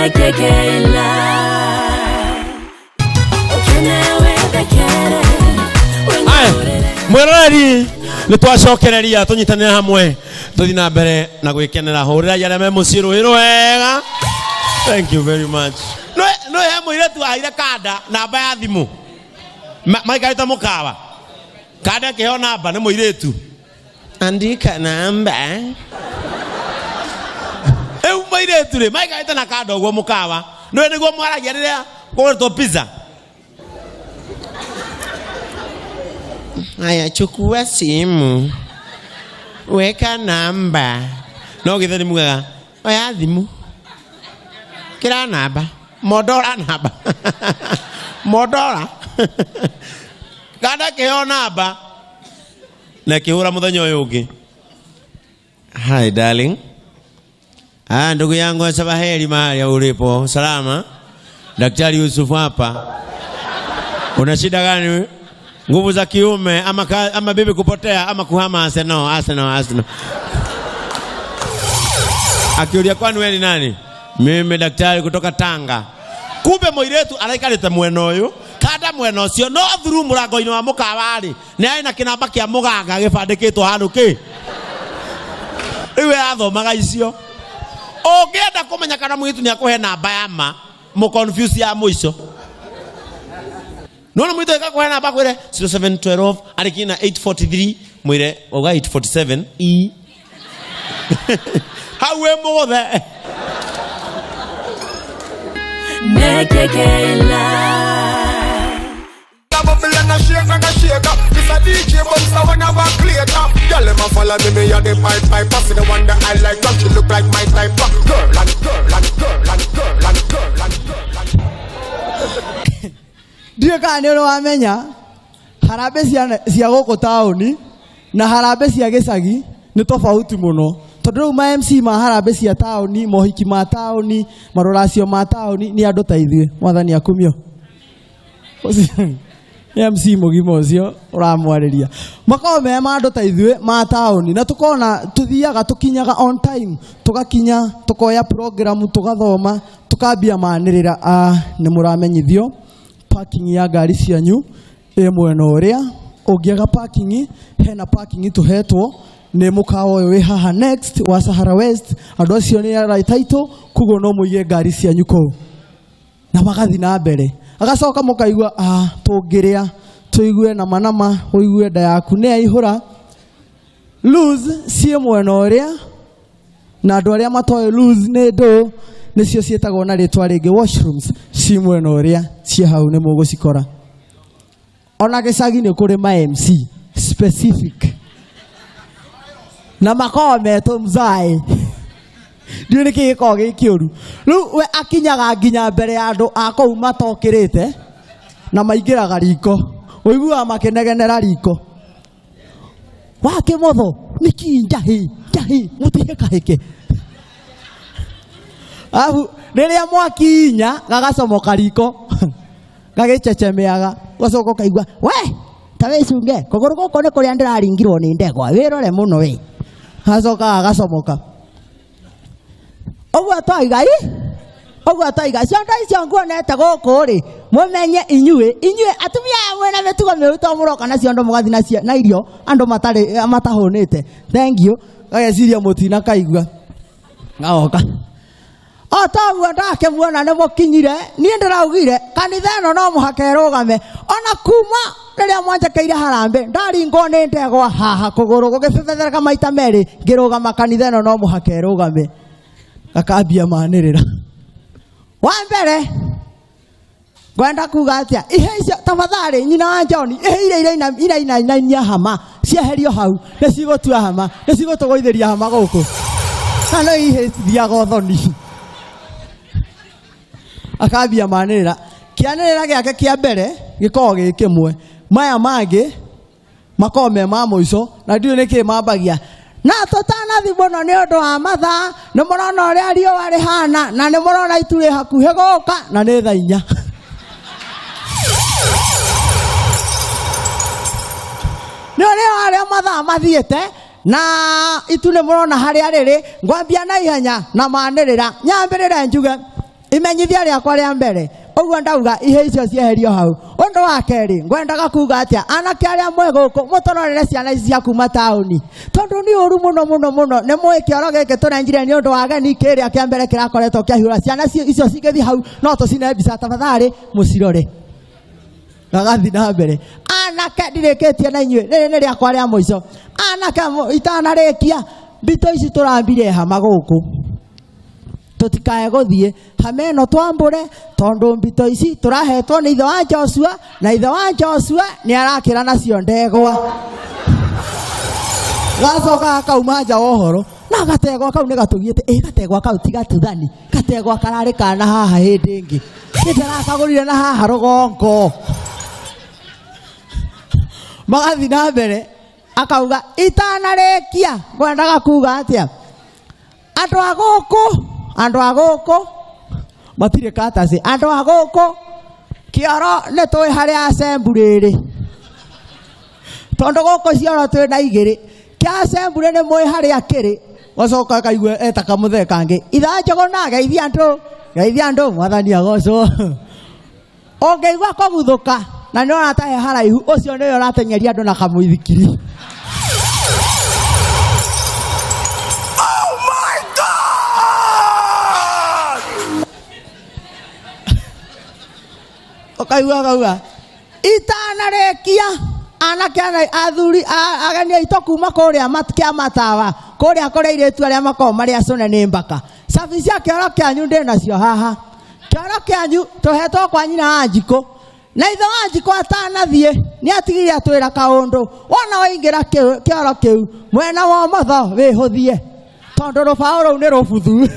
Nekekeila. Ukene wethekere. Aya, mwĩroreri nĩ twacokereria tũnyitanĩre hamwe tũthiĩ na mbere na gwĩkenera hũrĩrai arĩa me mũciĩ rũĩ rwega. Thank you very much. No he mũirĩtu waheire kanda namba ya thimũ. Maikarĩte mũkawa, kanda ĩkĩheo namba nĩ mũirĩtu, andika namba. Rĩu mũirĩtu rĩ, maikarĩte na kanda ũguo mũkawa, nĩwe nĩguo mwaragia rĩrĩa kũgũrĩtwo pizza. Haya, chukua simu, weka namba. No githeri mugaga oya thimũ, kĩra namba, mondora namba, mondora kanda kĩheo namba na kĩhũra mũthenya ũyũ ũngĩ. Hi darling. Ah, ndugu yangu Sabaheri mahali ulipo. Salama. Daktari Yusuf hapa. Una shida gani? Nguvu za kiume ama, ama bibi kupotea ama kuhama Arsenal, Arsenal, Arsenal. Akiuria kwani wewe ni nani? Mimi daktari kutoka Tanga. Kumbe mũirĩtu araikarĩte mwena ũyũ, kanda mwena ũcio, no through mũrango-inĩ wa mũkawa rĩ, nĩ arĩ na kĩnamba kĩa mũganga gĩbandĩkĩtwo handũ kĩ. Rĩu we athomaga icio. Ũngĩenda kũmenya kana mũirĩtu nĩ akũhe namba ya ma, mũ confuse ya mũico. Nona mũirĩtu agĩka namba kwĩre 0712 arĩkinya na 843, mwĩre wauga 847 e hau wĩ mũgũthe. Nekekeila. Bubble and a shake and a shake up. This a DJ bounce the one of a creator. Girl, them a follow me, me a the pipe pipe. See the one that I like, she look like my type. Girl and girl and girl and girl and girl and girl and. Ndiũĩ kana nĩ ũrĩ wamenya harambĩ cia gũkũ taũni na harambĩ cia gĩcagi nĩ tofauti mũno, tondũ rĩu ma MC ma harambĩ cia taũni, mohiki ma taũni, marũracio ma taũni nĩ andũ ta ithuĩ. Mwathani akumio. Ũcio nĩ MC mũgima ũcio ũramwarĩria. Makoragwo me ma andũ ta ithuĩ ma taũni, na tũkona tũthiaga tũkinyaga on time, tũgakinya tũkoya program, tũgathoma, tũkambia manĩrĩra. Nĩ mũramenyithio parking ya ngari cianyu ĩ mwena ũrĩa ũngĩaga parking, hena parking tũhetwo nĩ mũkawa ũyũ wĩ haha next wa Sahara West. Andũ acio nĩ arata aitũ, koguo no mũige ngari cianyu kũu na magathi na mbere. Agacoka mũkaigua, tũngĩrĩa tũigue nama nama, ũigue nda yaku nĩ yaihũra. Loose ciĩ mwena ũrĩa, na andũ arĩa matoĩ loose nĩ ndũ, nĩcio ciĩtagwo na rĩtwa rĩngĩ washrooms, ci mwena ũrĩa, ciĩ hau nĩ mũgũcikora. Ona gĩcagi nĩ kũrĩ ma MC specific na makoragwo metwo mzae. Ndiũĩ nĩkĩ gĩkoragwo gĩ kĩũru. Rĩu we akinyaga nginya mbere ya andũ a kũu matokĩrĩte na maingĩraga riko, ũiguaga makĩnegenera riko. Wa kĩmotho nĩkĩ njahĩ njahĩ mũtihĩkahĩke. Arabu rĩrĩa mwakinya gagacomoka riko gagĩcechemeaga, ũgacoka ũkaigua we ta wĩcunge kũgũrũ gũkũ nĩ kũrĩa ndĩraringirwo nĩ ndegwa, wĩrore mũno we. Gacoka gagacomoka ũguo twaiga i ũguo twaiga ciondo icio nguonete gũkũ rĩ, mũmenye inyuĩ atumia aya mwĩna mĩtugo mĩũru, to mũroka na ciondo mũgathi na irio andũ matarĩ matahũnĩte. Thank you. Gageciria mũtina kaigua gaoka o toguo ndakĩmuona nĩ mũkinyire. Niĩ ndĩraugire kanitha ĩno no mũhaka ĩrũgame, ona kuma rĩrĩa mwanjekeire harambĩ ndaringwo nĩ ndegwa haha kũgũrũ gũgĩbebethereka maita merĩ ngĩrũgama. Kanitha ĩno no mũhaka ĩrũgame. Gakambia manĩrĩra wa mbere ngwenda kuga atĩa, ihe icio tafadhali nyina wa John, ihe iria irainainainia hama cieherio hau, nĩ cigũtua hama, nĩ cigũtũgũithĩria hama gũkũ, na no ihe cithiaga ũthoni. Akambia manĩrĩra, kĩanĩrĩra gĩake kĩa mbere gĩkoragwo gĩ kĩmwe, maya mangĩ makoragwo me ma mũico, na ndiũĩ nĩkĩ mambagia na tũtanathi mũno nĩ ũndũ wa mathaa. Nĩ mũrona ũrĩa riũa rĩhana, na nĩ mũrona itu rĩ hakuhĩ gũka, na nĩ thaa 4. Nĩ ũrĩa arĩa mathaa mathiĩte na itu nĩ mũrona harĩa rĩrĩ. Ngwambia na ihenya na manĩrĩra, nyambĩrĩre njuge Imenyithia rĩakwa rĩa mbere ũguo ndauga ihe icio cieherio hau. Ũndũ wa kerĩ ngwendaga kuga atĩa, anake arĩa mwĩ gũkũ mũtũrorere ciana ici cia kuma taũni, tondũ nĩ ũru mũno mũno mũno. Nĩ mũĩ kĩoro gĩkĩ tũrenjire nĩ ũndũ wa ageni kĩrĩa kĩa mbere kĩrakoretwo kĩahiũra. Ciana icio cingĩthiĩ hau no tũcine mbica, tafadhali mũcirore. Gagathi na mbere. Anake ndirĩkĩtie na inyuĩ, rĩrĩ nĩ rĩakwa rĩa mũico. Anake itanarĩkia, mbito ici tũrambire hama gũkũ, tũtikae gũthiĩ hama ĩno twambũre, tondũ mbito ici tũrahetwo nĩ ithe wa Joshua, na ithe wa Joshua nĩ arakĩra nacio ndegwa. Gacoka gakauma nja wa ũhoro na gategwa kau nĩ gatũgiĩte. Ĩ gategwa kau ti gatuthani, gategwa kararĩ kana haha hĩndĩ ĩngĩ, nĩndarakagũrire na haha rũgongo. Magathiĩ na mbere akauga itanarĩkia ngwendaga kuga atĩa, andũ a gũkũ, andũ a gũkũ matirĩ katacĩ, andũ a gũkũ kĩoro nĩ tũĩ harĩa assembly ĩrĩ, tondũ gũkũ cioro twĩ na igĩrĩ, kĩa assembly nĩ mũĩ harĩa kĩrĩ. Gacoka akaigua eta kamũthee kangĩ, ithaa Njũgũna geithia andũ, geithia andũ, mwathani agocwo. Ũngĩigua kũguthũka na nĩ ũratahe haraihu, ũcio nĩwe ũrateng'eria andũ na kamũithikiri. Oh my God! Ũkaigua akauga itanarĩkia anake athuri ageni aitũ kuma kũrĩa kĩa matawa, kũrĩa kũrĩa airĩtu arĩa makoragwo marĩ acũne nĩ mbaka. Cabi cia kĩoro kĩanyu ndĩ nacio haha. Kĩoro kĩanyu tũhetwo kwa nyina wa Njikũ, na ithe wa Njikũ atanathiĩ nĩ atigire atwĩra kaũndũ, wona waingĩra kĩoro kĩu mwena wa ũmotho wĩhũthie, tondũ rũbaũ rũu nĩ rũbuthu.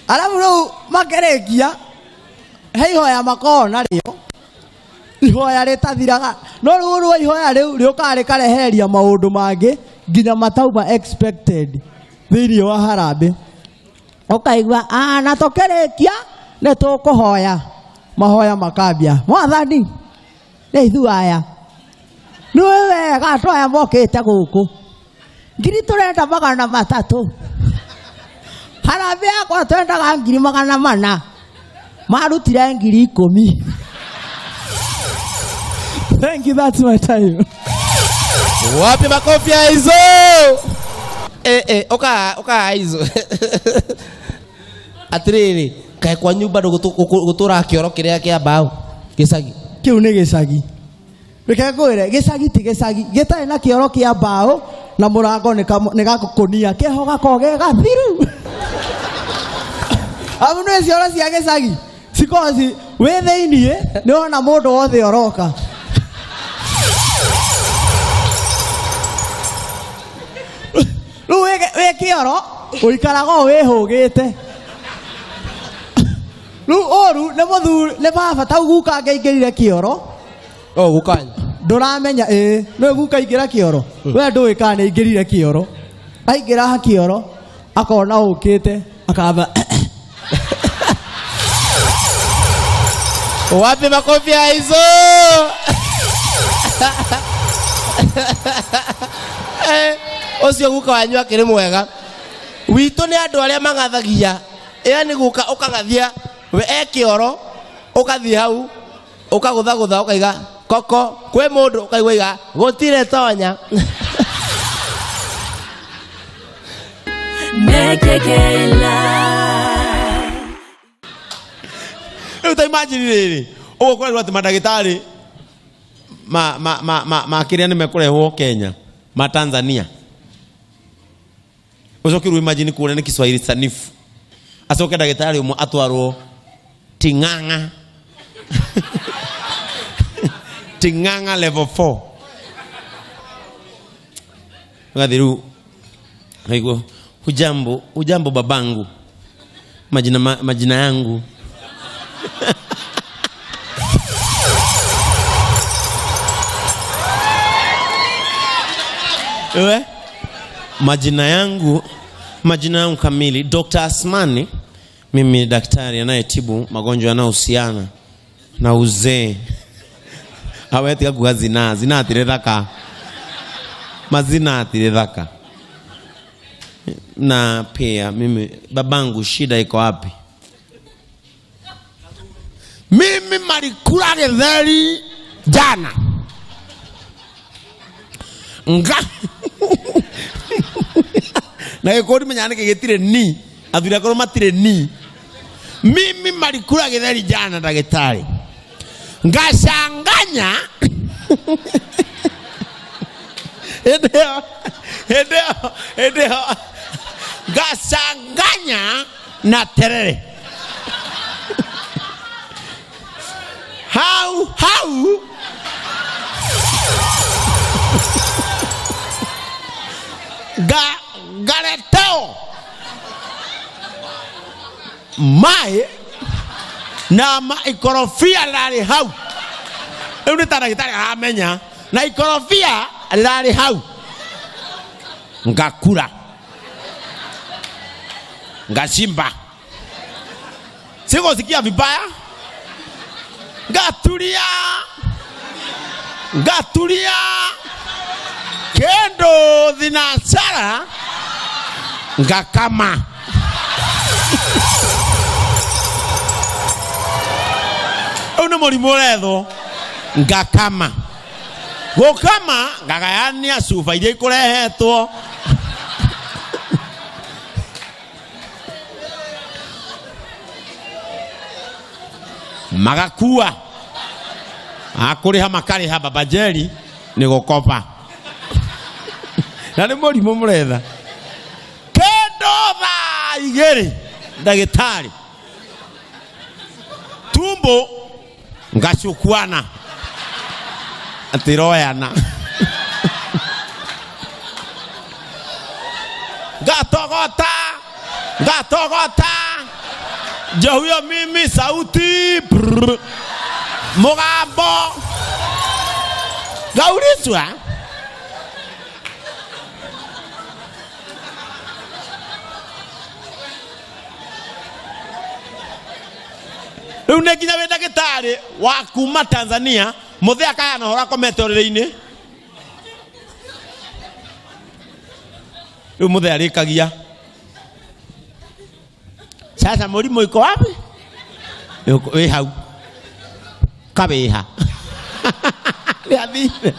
Arabu rĩu makĩrĩkia he ihoya makoragwo narĩo, ihoya rĩtathiraga, no rĩu rwa ihoya rĩu rĩũkaga rĩkarehereria maũndũ mangĩ nginya matauma expected thĩinĩ wa harambĩ. Ũkaigua na tũkĩrĩkia nĩ tũkũhoya, mahoya makambia, mwathani nĩ ithuĩ aya, nĩũĩ wega andũ aya mokĩte gũkũ, ngiri tũrenda 300, harambĩ yakwa twendaga ngiri 400, marutire ngiri 10. Thank you, that's my time. Wapi makofi ya hizo? Oka hizo. Atiriri, kae kwa nyumba gutura kioro kiria kia mbao gicagi. Kiu nĩ gĩcagi. Reke ngwĩre, gĩcagi ti gĩcagi, gĩtarĩ na kĩoro kĩa mbaũ na mũrango nĩ gakũnia, keho gakoragwo ge gathiru. Amu nĩ cioro cia gĩcagi cikoragwo wĩ thĩiniĩ nĩ wona mũndũ wothe ũroka. Rĩu wĩ kĩoro ũikaraga o wĩhũgĩte. Rĩu ũru nĩ mũthuri, nĩ baba ta guka angĩaingĩrire kĩoro. O gukanya. Ndũramenya, ĩĩ, nĩwe guka aingĩra kĩoro. We ndũĩ kana nĩ aingĩrire kĩoro. Aingĩra kĩoro, akona ũkĩte, akamba. Wapi makofi ya hizo? Ũcio guka wanyu akĩrĩ mwega. Witũ nĩ andũ arĩa mangathagia. Yaani guka ũkagathia, we e kĩoro, ũgathiĩ hau, ũkagũthagũtha ũkaiga koko, kwĩ mũndũ ũkaigua iga gũtirĩ tonya. Rĩu ta imagine rĩrĩ, ũguo kũrerwo atĩ mandagĩtarĩ ma kĩrĩa nĩ mekũrehwo Kenya, ma Tanzania. Ũcoke rĩu imagine kũrĩa nĩ Kiswahili sanifu. Acoke ndagĩtarĩ ũmwe atwarwo Ting'ang'a. Ting'ang'a level 4. Ũgathiĩ rĩu, ũkaigua, hujambo, hujambo babangu. Majina majina yangu. Ewe? Majina yangu, majina yangu kamili Dr. Asmani. Mimi ni daktari anayetibu magonjwa yanayohusiana na uzee. Awetiga kuga zina, zina atirethaka. Mazina atirĩ thaka. Na pia mimi babangu shida iko wapi? Mimi malikula githeri jana. Nga na gĩkũri menya nĩkĩ gĩtirĩ ni athuri akorwo matirĩ ni. Mimi malikula githeri jana ndagĩtarĩ, ngacanganya hĩndĩ ĩyo hĩndĩ ĩyo hĩndĩ ĩyo ngacanganya na terere hau hau ngareteo maĩ na ma ikorobia rĩrarĩ hau. Rĩu nĩ ta ndagĩtarĩ aramenya na ikorobia rĩrarĩ hau, ngakura ngashimba, sikusikia vibaya, ngatulia ngatulia kendo thinasara ngakama. Ũyũ nĩ mũrimũ ũrethwo. Ngakama gũkama ngagayania cuba iria ikũrehetwo. Magakua akũrĩha makarĩha Baba Jerry nĩ gũkoba na nĩ mũrimũ mũretha. Kĩndũ thaa igĩrĩ ndagĩtarĩ tumbo ngacukuana atiroyana ngatogota ngatogota njohuyo mimi sauti brr, mugambo ngaurizwa rĩu nĩ nginya wĩ ndagĩtarĩ wa kuma Tanzania mũthĩ akayana ũhoro akomete ũrĩrĩ-inĩ. Rĩu mũthĩ arĩkagia sasa mũrimũ iko wapi? Wĩ hau kawĩha nĩ athire.